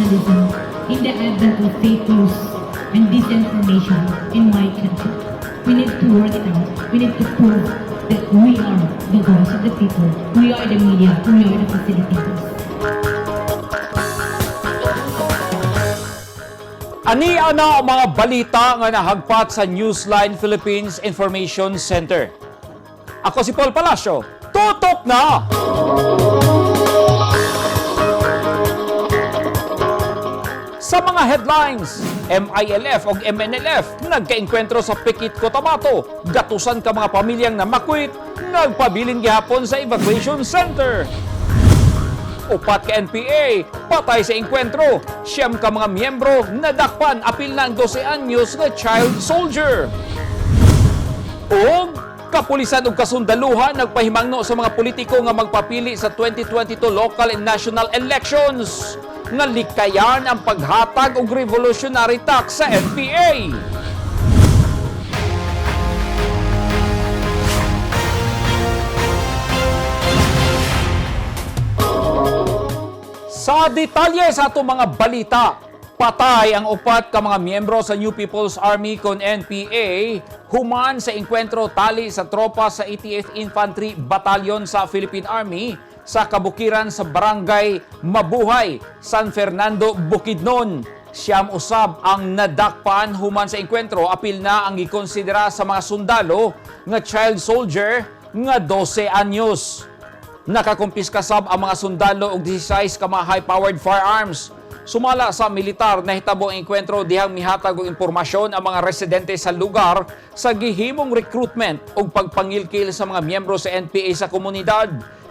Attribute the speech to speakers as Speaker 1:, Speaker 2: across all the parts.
Speaker 1: journalism in the advent of fake news and disinformation in my country. We need to work it out. We need to prove that we are the voice of the people. We are the media. We are the facilitators.
Speaker 2: Ani ana ang mga balita nga nahagpat sa Newsline Philippines Information Center. Ako si Paul Palacio. Tutok na! Sa mga headlines, MILF o MNLF nagkaengkwentro sa Pikit, Cotabato. Gatusan ka mga pamilyang namakwit, nagpabilin gihapon sa evacuation center. Upat ka NPA, patay sa engkwentro. 9 ka mga miyembro nadakpan, apil na ang 12 anyos nga child soldier. Og kapulisan ug kasundaluhan nagpahimangno sa mga politiko nga magpapili sa 2022 local and national elections nga likayan ang paghatag og revolutionary tax sa NPA. Sa detalye sa atong mga balita, patay ang upat ka mga miyembro sa New People's Army kon NPA human sa engkwentro tali sa tropa sa 88th Infantry Battalion sa Philippine Army sa kabukiran sa Barangay Mabuhay, San Fernando, Bukidnon. 9 usab ang nadakpan human sa engkwentro, apil na ang gikonsidera sa mga sundalo nga child soldier nga 12 anyos. Nakakumpiska sab ang mga sundalo og 16 ka mga high-powered firearms. Sumala sa militar, nahitabo ang engkwentro dihang mihatag og impormasyon ang mga residente sa lugar sa gihimong recruitment ug pagpangilkil sa mga miyembro sa NPA sa komunidad.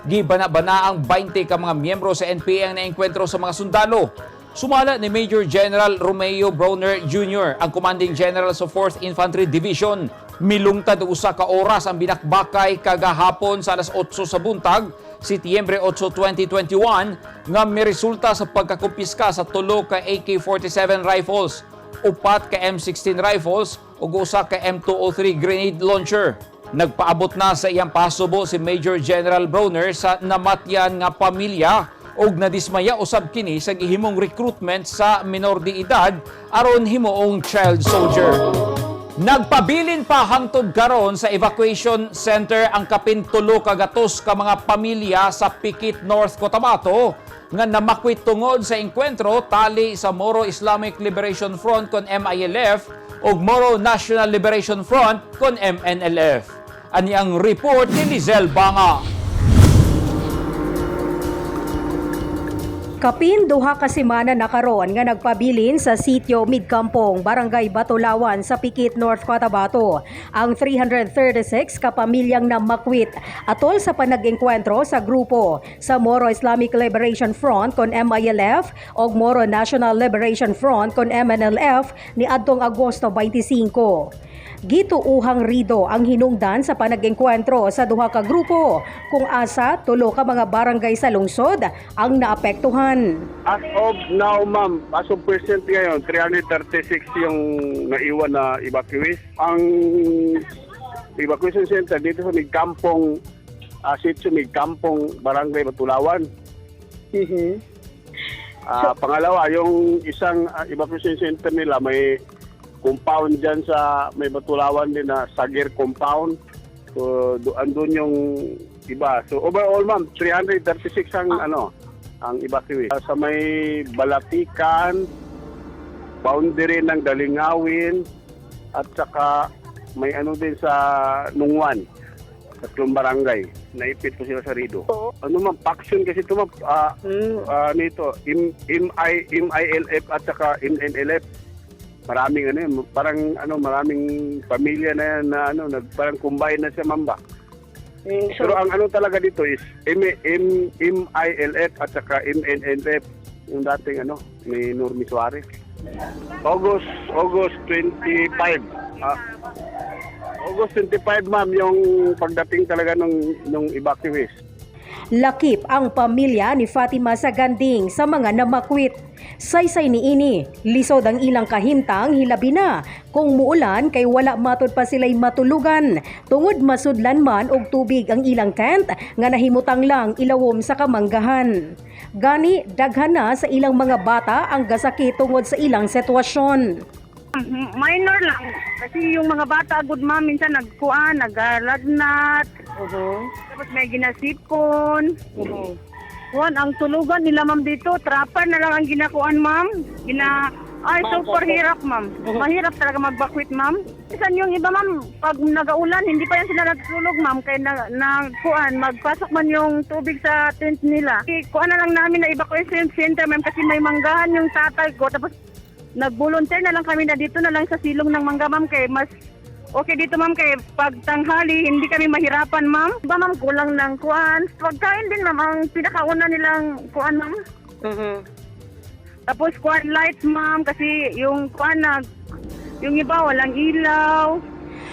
Speaker 2: Gibana-bana ang 20 ka mga miyembro sa NPA ang naengkwentro sa mga sundalo. Sumala ni Major General Romeo Brawner Jr., ang Commanding General sa 4th Infantry Division. Milungtad og usa ka oras ang binakbakay kagahapon sa alas 8 sa buntag, Setyembre 8, 2021, nga miresulta sa pagkakumpiska sa 3 ka AK-47 rifles, 4 ka M16 rifles ug 1 ka M203 grenade launcher. Nagpaabot na sa iyang pasubo si Major General Brawner sa namatyan nga pamilya og nadismaya usab kini sa gihimong recruitment sa minor de edad aron himuong child soldier. Nagpabilin pa hangtod karon sa evacuation center ang kapin 300 ka mga pamilya sa Pikit, North Cotabato nga namakwit tungod sa engkwentro tali sa Moro Islamic Liberation Front kon MILF ug Moro National Liberation Front kon MNLF. Ani ang report ni Lizelle Banga.
Speaker 3: Kapin 2 ka semana na karon nga nagpabilin sa sitio Midkampong, Barangay Batulawan sa Pikit, North Cotabato ang 336 ka pamilyang namakwit atol sa panag-engkwentro sa grupo sa Moro Islamic Liberation Front kon MILF og Moro National Liberation Front kon MNLF niadtong Agosto 25. Gituuhang rido ang hinungdan sa panag-engkwentro sa duha ka grupo kung asa 3 ka mga barangay sa lungsod ang naapektuhan.
Speaker 4: As of now, ma'am, as of present ngayon, 336 yung naiwan na evacuees. Ang evacuation center dito sa Migkampong, sitio Migkampong, Barangay Batulawan. Pangalawa, yung isang evacuation center nila may compound dyan sa may Batulawan din na Sagir Compound. So, andun yung iba. So, overall, ma'am, 336 ang ang evacuee. Sa may Balatikan, boundary ng Dalingawin, at saka may ano din sa Nungwan, 3 barangay. Naipit po sila sa Rido. Ano ma'am, faction kasi ito ma'am, nito, MILF at saka MNLF. Maraming ano yun, parang ano, maraming pamilya na yan na ano, parang combine na siya ma'am ba. Pero ang ano talaga dito is MILF at saka MNLF, yung dating ano, ni Normie Suarez. August 25. August 25 ma'am, yung pagdating talaga nung evacuees.
Speaker 3: Lakip ang pamilya ni Fatima Saganding sa mga namakwit. Saysay ni ini, lisod ang ilang kahimtang hilabi na kung muulan kay wala matud pa sila'y matulugan. Tungod masudlan man og tubig ang ilang tent nga nahimutang lang ilawom sa kamanggahan. Gani daghan na sa ilang mga bata ang gasakit tungod sa ilang sitwasyon.
Speaker 5: Minor lang. Kasi yung mga bata, good ma'am, minsan nagkuan, naglagnat. Tapos may ginasipon. Kuan, ang tulugan nila, ma'am, dito, trapal na lang ang ginakuan, ma'am. Ay, super hirap, ma'am. Mahirap talaga mag-evacuate, ma'am. Minsan yung iba, ma'am, pag nagaulan, hindi pa yan sila natutulog, ma'am. Kaya nagkuan, magpasok man yung tubig sa tent nila. Eh, kuan na lang namin na evacuation center, ma'am, kasi may manggahan yung tatay ko. Tapos nag-volunteer na lang kami na dito na lang sa silong ng mangga, ma'am, kay mas okay dito, ma'am, kay pag tanghali hindi kami mahirapan, ma'am. Ba, ma'am, kulang ng kuan. Pagkain din, ma'am, ang pinakauna nilang kuan, ma'am. Tapos kuan lights, ma'am, kasi yung kuan na yung iba walang ilaw.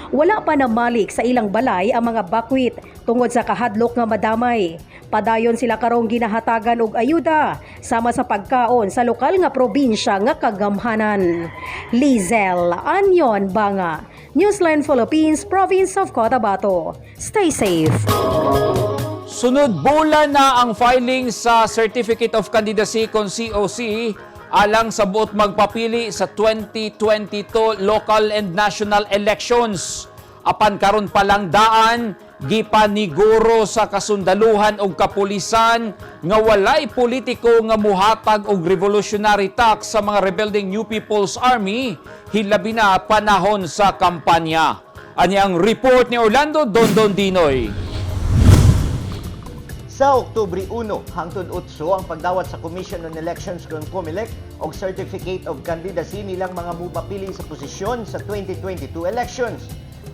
Speaker 3: Wala pa namalik sa ilang balay ang mga bakwit tungod sa kahadlok nga madamay. Padayon sila karong ginahatagan og ayuda sama sa pagkaon sa lokal nga probinsya nga kagamhanan. Lizel Anyon Banga, Newsline Philippines, Province of Cotabato. Stay safe.
Speaker 2: Sunod bulan na ang filing sa Certificate of Candidacy kon COC alang sa buot magpapili sa 2022 local and national elections. Apan karon pa lang daan, gipaniguro sa kasundaluhan og kapulisan nga walay politiko nga muhatag og revolutionary tax sa mga rebuilding New People's Army hilabi na panahon sa kampanya. Ani ang report ni Orlando Dondon Dinoy.
Speaker 6: Sa Oktubre 1 hangtod 8 ang pagdawat sa Commission on Elections kon COMELEC og Certificate of Candidacy nilang mga mupapili sa posisyon sa 2022 elections.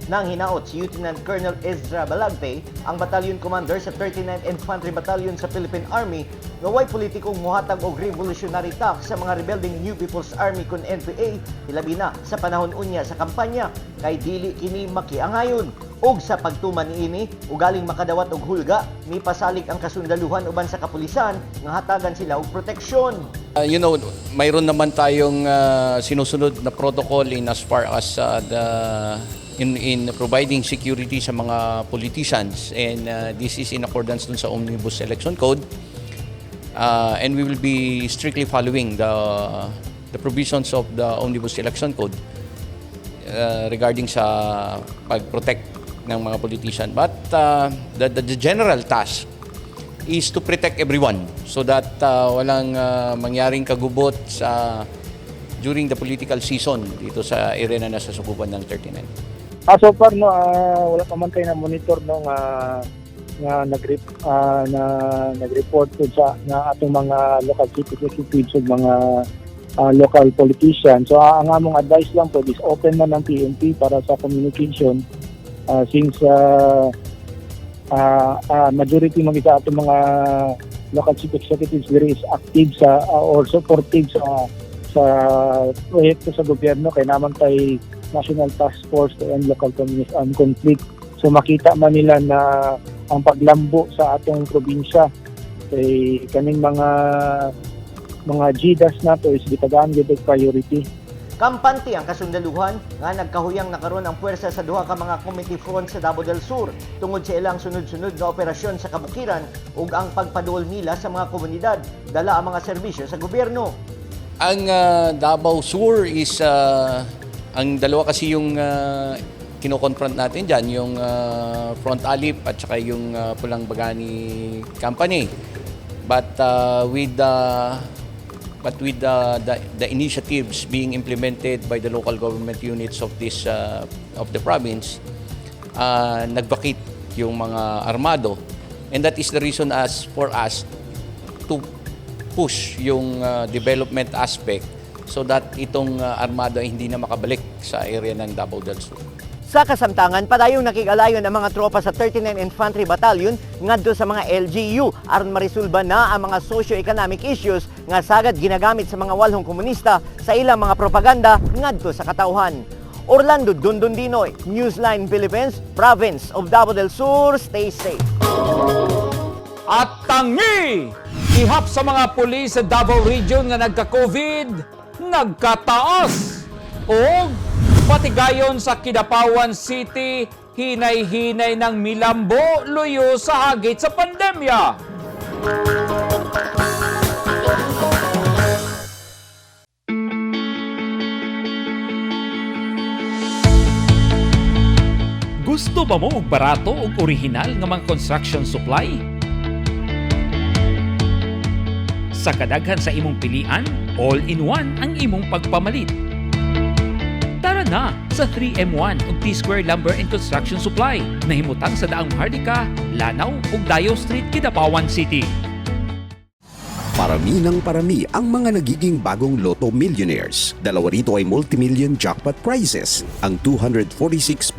Speaker 6: Nang hinaot si Lieutenant Colonel Ezra Balagtey, ang battalion commander sa 39th Infantry Battalion sa Philippine Army, nga way politikong muhatag og revolutionary tax sa mga rebuilding New People's Army kon NPA, hilabi na sa panahon unya sa kampanya, kay dili kini makiangayon. Og sa pagtuman niini, ugaling makadawat og hulga, mipasalig ang kasundaluhan uban sa kapulisan nga hatagan sila og proteksyon.
Speaker 7: Mayroon naman tayong sinusunod na protocol in as far as the in providing security sa mga politicians, and this is in accordance dun sa Omnibus Election Code. And we will be strictly following the provisions of the Omnibus Election Code regarding sa pag-protect ng mga politician. But the general task is to protect everyone so that walang mangyaring kagubot sa during the political season dito sa area na nasasakupan ng 39.
Speaker 8: Ah, so far, no, wala pa man kay na monitor, no, nga nga nag na nag-report po sa nga atong mga local chief executives ug mga local politicians. So ang among advice lang po is open man ang PNP para sa communication since majority man sa atong mga local chief executives diri is active sa or supportive sa proyekto sa gobyerno kay naa man tay National Task Force to End Local Communist Armed Conflict. So makita man nila na ang paglambo sa atong probinsya kay kaning mga GIDAs nato is gitagaan gyud og priority.
Speaker 6: Kampante ang kasundaluhan nga nagkahuyang nakaron ang puwersa sa duha ka mga committee front sa Davao del Sur tungod sa ilang sunod-sunod nga operasyon sa kabukiran ug ang pagpaduol nila sa mga komunidad dala ang mga serbisyo sa gobyerno.
Speaker 7: Ang Davao Sur is ang dalawa kasi yung kino-confront natin dyan, yung Front Alip at saka yung Pulang Bagani Company. But with the initiatives being implemented by the local government units of the province, nag-vacate yung mga armado. And that is the reason as for us to push yung development aspect so that itong armado ay hindi na makabalik sa area ng Davao del Sur.
Speaker 6: Sa kasamtangan, padayong nakig-alayon ang mga tropa sa 39 Infantry Battalion ngadto sa mga LGU aron maresolba na ang mga socio-economic issues nga sagad ginagamit sa mga walhong komunista sa ilang mga propaganda ngadto sa katawhan. Orlando Dundondinoy, Newsline Philippines, Province of Davao del Sur. Stay safe.
Speaker 2: At tangi! Ihap sa mga pulis sa Davao Region nga nagka-COVID, nagkataas! O patigayon sa Kidapawan City, hinay-hinay ng milambo luyo sa hagit sa pandemya. Gusto ba mo og barato ug original nga mga construction supply? Sa kadaghan sa imong pilian, all-in-one ang imong pagpamalit. Tara na sa 3M1 ug T-Square Lumber and Construction Supply nahimutang sa Daang Maharlika, Lanao ug Dayo Street, Kidapawan City.
Speaker 9: Parami ng parami ang mga nagiging bagong Lotto millionaires. Dalawa rito ay multimillion jackpot prizes, ang 246.08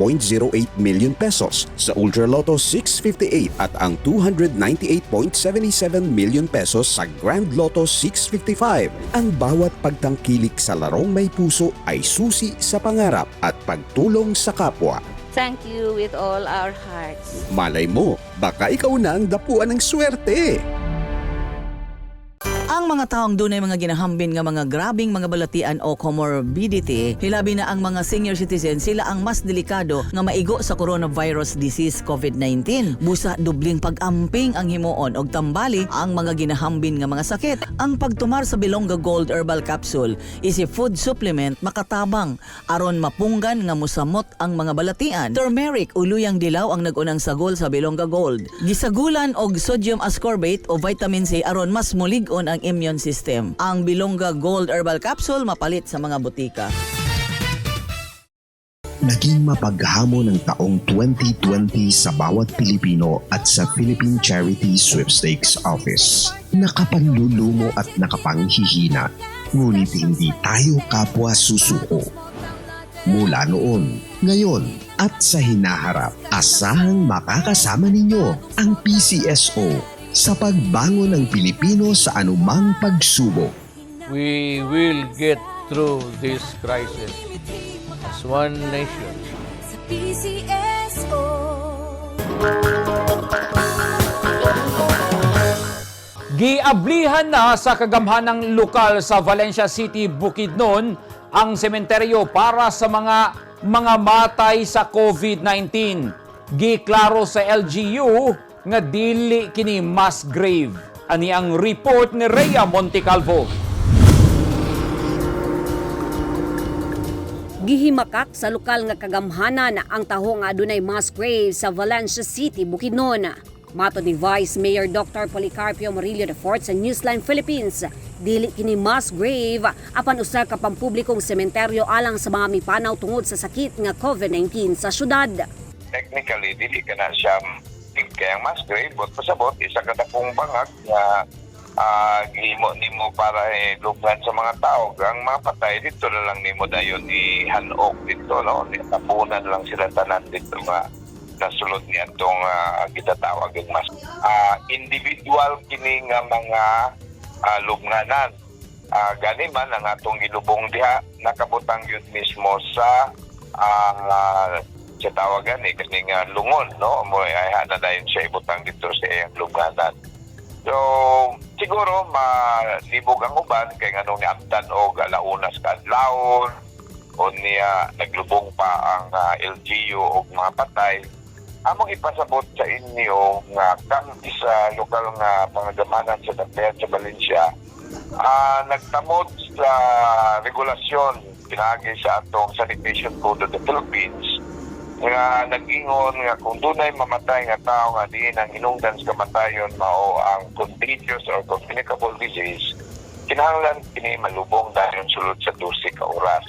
Speaker 9: million pesos sa Ultra Lotto 658 at ang 298.77 million pesos sa Grand Lotto 655. Ang bawat pagtangkilik sa larong may puso ay susi sa pangarap at pagtulong sa kapwa.
Speaker 10: Thank you with all our hearts.
Speaker 9: Malay mo, baka ikaw na ang dapuan ng swerte.
Speaker 11: Ang mga taong dunay mga ginahambin nga mga grabing mga balatian o comorbidity, hilabi na ang mga senior citizen, sila ang mas delikado nga maigo sa coronavirus disease COVID-19. Busa dubling pag-amping ang himuon og tambali ang mga ginahambin nga mga sakit. Ang pagtumar sa Bilongga Gold Herbal Capsule is a food supplement makatabang aron mapunggan nga musamot ang mga balatian. Turmeric o luyang dilaw ang nagunang sagol sa Bilongga Gold. Gisagulan og sodium ascorbate o vitamin C aron mas mulig-on ang immune system. Ang Bilongga Gold Herbal Capsule mapalit sa mga botika.
Speaker 12: Naging mapaghamon ang taong 2020 sa bawat Pilipino at sa Philippine Charity Sweepstakes Office. Nakapanlulumo at nakapanghihina, ngunit hindi tayo kapwa susuko. Mula noon, ngayon at sa hinaharap, asahang makakasama ninyo ang PCSO sa pagbangon ng Pilipino sa anumang pagsubok.
Speaker 13: We will get through this crisis as one nation.
Speaker 14: Sa PCSO.
Speaker 2: Giablihan na sa kagamhanang lokal sa Valencia City, Bukidnon ang sementeryo para sa mga matay sa COVID-19. Giklaro sa LGU nga dili kini mass grave. Ani ang report ni Rhea Montecalvo.
Speaker 15: Gihimakak sa lokal nga kagamhanan ang taho nga adunay mass grave sa Valencia City, Bukidnon. Matod ni Vice Mayor Dr. Policarpio Murillo IV sa Newsline Philippines, dili kini mass grave apan usa ka pampublikong sementeryo alang sa mga mipanaw tungod sa sakit nga COVID-19 sa syudad.
Speaker 16: Technically dili ka na siya kay ang mass grave, but pasabot isa ka dakong bangag nga gihimo nimo para lubngan sa mga tao. Ang mga patay dito na lang nimo dayon ihanok dito, no? Tapunan lang sila tanan dito nga nasulod niya itong gitatawag og mass individual kini nga mga lubnganan. Gani man ang atong gilubong diha nakabutang yun mismo sa tawagan eh kani nga lungon, no? Mo ay na dayon siya ibutang dito sa iyang lubnganan. So siguro malibog ang uban kay nganong niabtan og alaunas kaadlawon o niya naglubong pa ang LGU og mga patay. Among ipasabot sa inyo nga kami sa lokal nga pangagamanan sa Dakbayan sa Valencia nagtamod sa regulasyon pinaagi sa atong Sanitation Code of the Philippines nga nag-ingon nga kung dunay mamatay nga tao nga diin ang hinungdan sa kamatayon mao ang contagious or communicable disease, kinahanglan kini malubong dayon sulod sa 12 ka oras.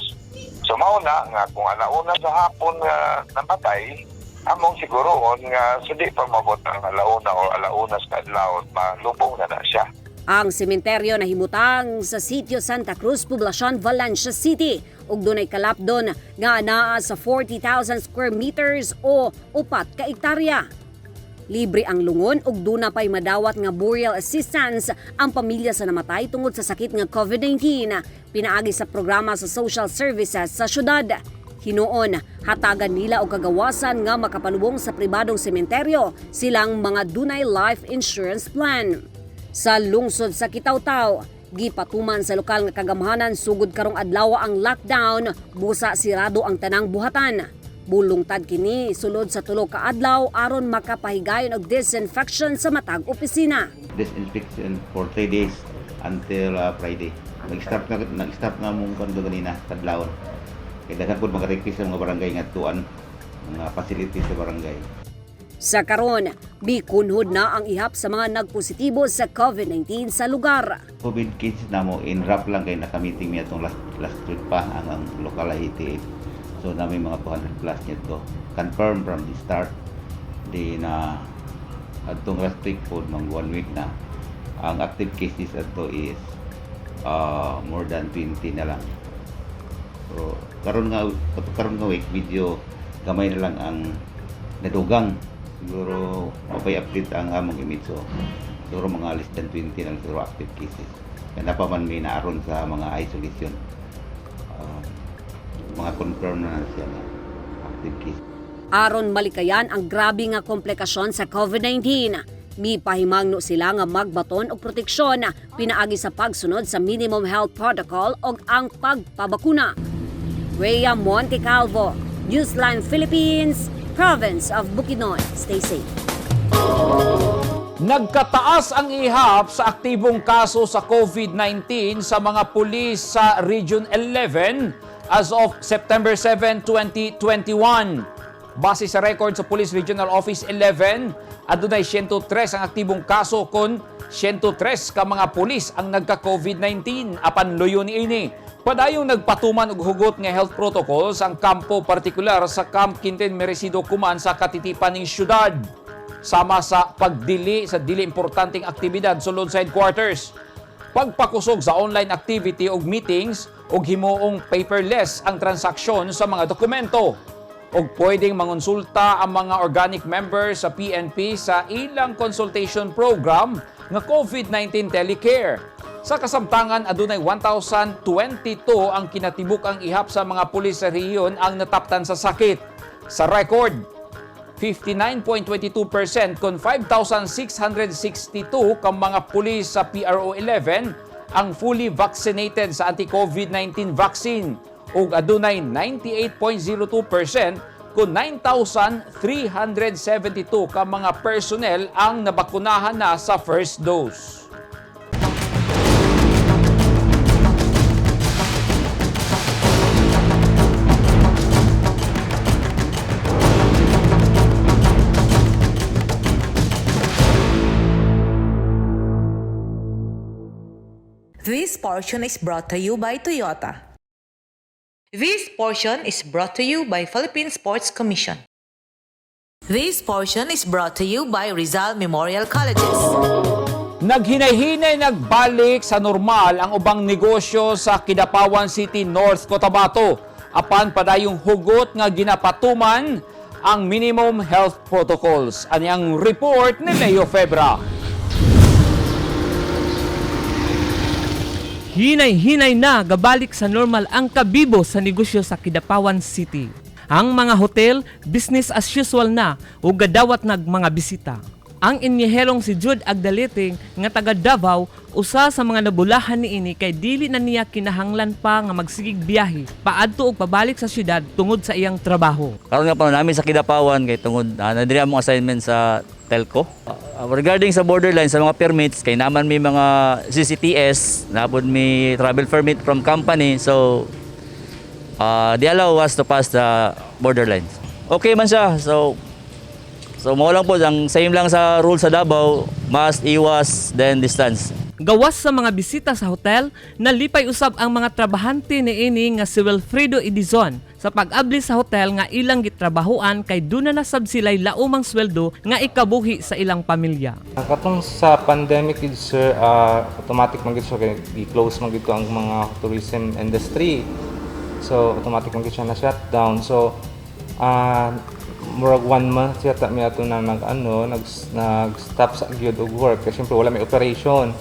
Speaker 16: So mao na nga kung alauna sa hapon nga namatay, among siguroon nga sa di pa mabot ang alauna o alauna sa kadlawon, malubong na na siya.
Speaker 15: Ang sementeryo nahimutang sa Sitio Santa Cruz, Poblacion, Valencia City ug dunay kalapdon nga anaa sa 40,000 square meters o 4 ka ektarya. Libre ang lungon ug duna pay madawat nga burial assistance ang pamilya sa namatay tungod sa sakit nga COVID-19 pinaagi sa programa sa social services sa syudad. Hinuon, hatagan nila og kagawasan nga makapalubong sa pribadong sementeryo silang mga dunay life insurance plan. Sa lungsod sa Kitaw-Taw, gipatuman sa lokal nga kagamhanan sugod karong adlaw ang lockdown, busa sirado ang tanang buhatan. Bulungtad kini sulod sa 3 ka adlaw aron makapahigayon og disinfection sa matag opisina.
Speaker 17: Disinfection for 3 days until Friday. Nag-start na mong kuan ganina kadlawon. Kay daghan pud mga request sa mga barangay nga tuan. mga facilities sa barangay.
Speaker 15: Sa karon, mikunhod na ang ihap sa mga nagpositibo sa COVID-19 sa lugar.
Speaker 17: COVID cases namo in rough lang kay naka-meeting mi atong last last week pa ang local IATF. So namin mga 200 plus nito. Confirm from the start di na atong last week po, mga one week na ang active cases ato is more than 20 na lang. So karon nga week medyo gamay na lang ang nadugang. Siguro mapay update ang among image, so siguro mga less than 20 na lang siguro active cases. Kaya pa man may naaron sa mga isolation. Mga confirm na siya na active case.
Speaker 15: Aron malikayan ang grabe nga komplikasyon sa COVID-19, mipahimangno sila nga magbaton og proteksyon pinaagi sa pagsunod sa minimum health protocol ug ang pagpabakuna. Rhea Montecalvo, Newsline Philippines, Province of Bukidnon. Stay safe.
Speaker 2: Nagkataas ang ihap sa aktibong kaso sa COVID-19 sa mga pulis sa Region 11 as of September 7, 2021. Base sa record sa Police Regional Office 11, adunay 103 ang aktibong kaso kon 103 ka mga pulis ang nagka-COVID-19 apan luyo niini. Padayong nagpatuman og hugot nga health protocols ang kampo, partikular sa Camp Quintin Merecido Kuman sa katitipan ning syudad, sama sa pagdili sa dili importanteng aktibidad sulod sa headquarters, pagpakusog sa online activity ug meetings ug himuong paperless ang transaksyon sa mga dokumento. Ug pwedeng mangonsulta ang mga organic members sa PNP sa ilang consultation program nga COVID-19 telecare. Sa kasamtangan, adunay 1,022 ang kinatibuk-ang ihap sa mga pulis sa rehiyon ang nataptan sa sakit. Sa record, 59.22% kon 5,662 ka mga pulis sa PRO 11 ang fully vaccinated sa anti-COVID-19 vaccine ug adunay 98.02% kon 9,372 ka mga personnel ang nabakunahan na sa first dose.
Speaker 18: This portion is brought to you by Toyota. This portion is brought to you by Philippine Sports Commission. This portion is brought to you by Rizal Memorial Colleges.
Speaker 2: Naghinay-hinay nagbalik sa normal ang ubang negosyo sa Kidapawan City, North Cotabato, apan padayong hugot nga ginapatuman ang minimum health protocols. Ani ang report ni Leo Febra.
Speaker 19: Hinay-hinay na gabalik sa normal ang kabibo sa negosyo sa Kidapawan City. Ang mga hotel, business as usual na ug gadawat nag mga bisita. Ang inyeherong si Jude Agdaliting nga taga Davao, usa sa mga nabulahan niini kay dili na niya kinahanglan pa nga magsigig biyahe paadto og pabalik sa syudad tungod sa iyang trabaho.
Speaker 20: Karon nga pa namin sa Kidapawan kay tungod na diri among assignment sa telco. Regarding sa borderline sa mga permits, kay naman may mga CCTS, napod may travel permit from company, so they allow us to pass the borderlines. Okay man siya. So mao lang po ang same lang sa rule sa Davao, must iwas then distance.
Speaker 19: Gawas sa mga bisita sa hotel, nalipay usab ang mga trabahante niini nga si Wilfredo Edizon sa pag-abli sa hotel nga ilang gitrabahoan kay duna na sab sila'y laumang sweldo nga ikabuhi sa ilang pamilya.
Speaker 21: Katong sa pandemic gid, sir, automatic man gid siya kay gi-close man gid to ang mga tourism industry. So automatic man gid siya na shutdown. So murag one month yata mi ato na nag ano nag nag-stop sa gyud og work kasi syempre wala may operation.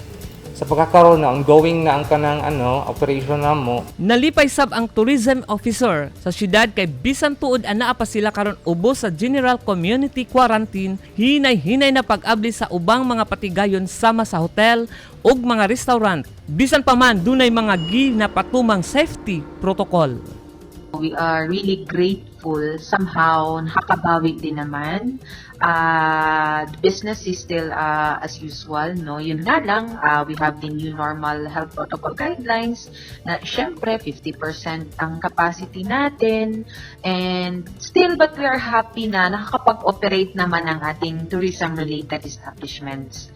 Speaker 21: Sa pagkakaroon na ongoing na ang kanang ano operation namo.
Speaker 19: Nalipay sab ang tourism officer sa syudad kay bisan tuod anaa pa sila karon ubos sa general community quarantine, hinay-hinay na pag-abli sa ubang mga patigayon sama sa hotel ug mga restaurant. Bisan pa man dunay mga ginapatumang safety protocol.
Speaker 22: We are really grateful
Speaker 1: thankful. Somehow, nakakabawi din naman. The business is still as usual, no? Yun nga lang, we have the new normal health protocol guidelines na syempre 50% ang capacity natin, and still, but we are happy na nakakapag-operate naman ang ating tourism-related establishments.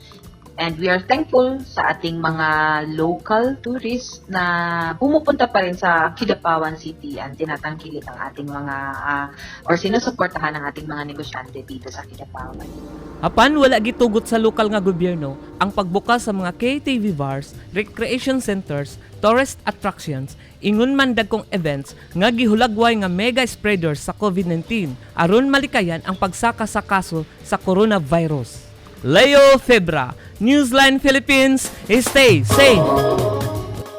Speaker 1: And we are thankful sa ating mga local tourists na pumupunta pa rin sa Kidapawan City and tinatangkilik ang ating mga or sinusuportahan ang ating mga negosyante dito sa Kidapawan.
Speaker 19: Apan wala gitugot sa lokal nga gobyerno ang pagbukas sa mga KTV bars, recreation centers, tourist attractions, ingon man dagkong events nga gihulagway nga mega spreaders sa COVID-19 aron malikayan ang pagsaka sa kaso sa coronavirus. Leo Febra, Newsline Philippines, stay safe!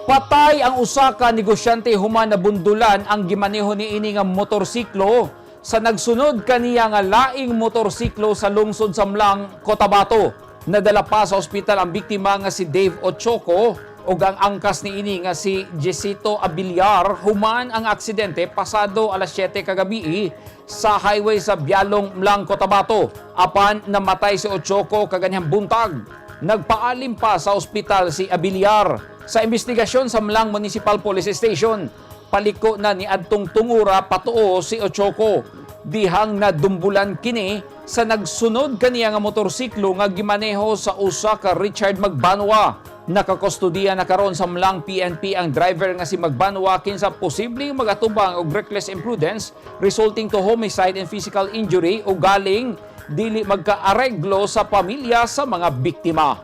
Speaker 2: Patay ang usa ka negosyante human nabundulan ang gimaneho niini nga motorsiklo sa nagsunod kaniya nga laing motorsiklo sa lungsod sa M'lang, Cotabato. Nadala pa sa ospital ang biktima nga si Dave Ochoco ug ang angkas niini nga si Jesito Abiliar human ang aksidente pasado alas 7 kagabi sa highway sa Bialong, M'lang, Cotabato. Apan namatay si Ochoco kaganhang buntag. Nagpaalim pa sa ospital si Abiliar. Sa investigasyon sa M'lang Municipal Police Station, paliko na ni adtong tungura patuo si Ochoco. Dihang nadumbulan kini sa nagsunod kaniya nga motorsiklo nga gimaneho sa usa ka Richard Magbanwa. Nakakustudiya na karon sa M'lang PNP ang driver nga si Magbanwa kinsa posibleng magatubang og reckless imprudence resulting to homicide and physical injury o galing dili magkaareglo sa pamilya sa mga biktima.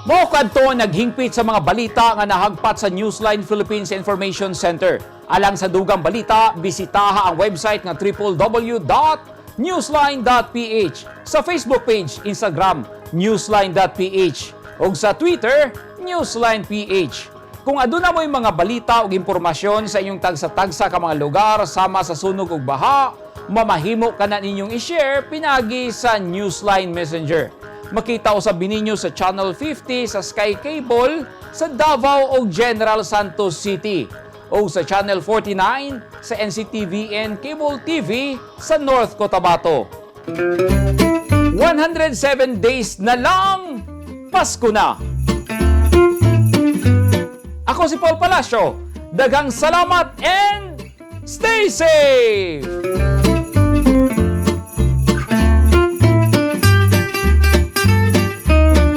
Speaker 2: Mao kadto naghingpit sa mga balita nga nahagpat sa Newsline Philippines Information Center. Alang sa dugang balita, bisitaha ang website nga www.newsline.ph, sa Facebook page, Instagram, newsline.ph ug sa Twitter, newsline.ph. Kung aduna mo'y mga balita ug impormasyon sa inyong tagsa-tagsa ka mga lugar sama sa sunog ug baha, mamahimo ka na ninyong i-share pinagi sa Newsline Messenger. Makita usab ninyo sa Channel 50 sa Sky Cable sa Davao o General Santos City o sa Channel 49 sa NCTVN Cable TV sa North Cotabato. 107 days na lang, Pasko na! Ako si Paul Palacio. Daghang salamat and stay safe!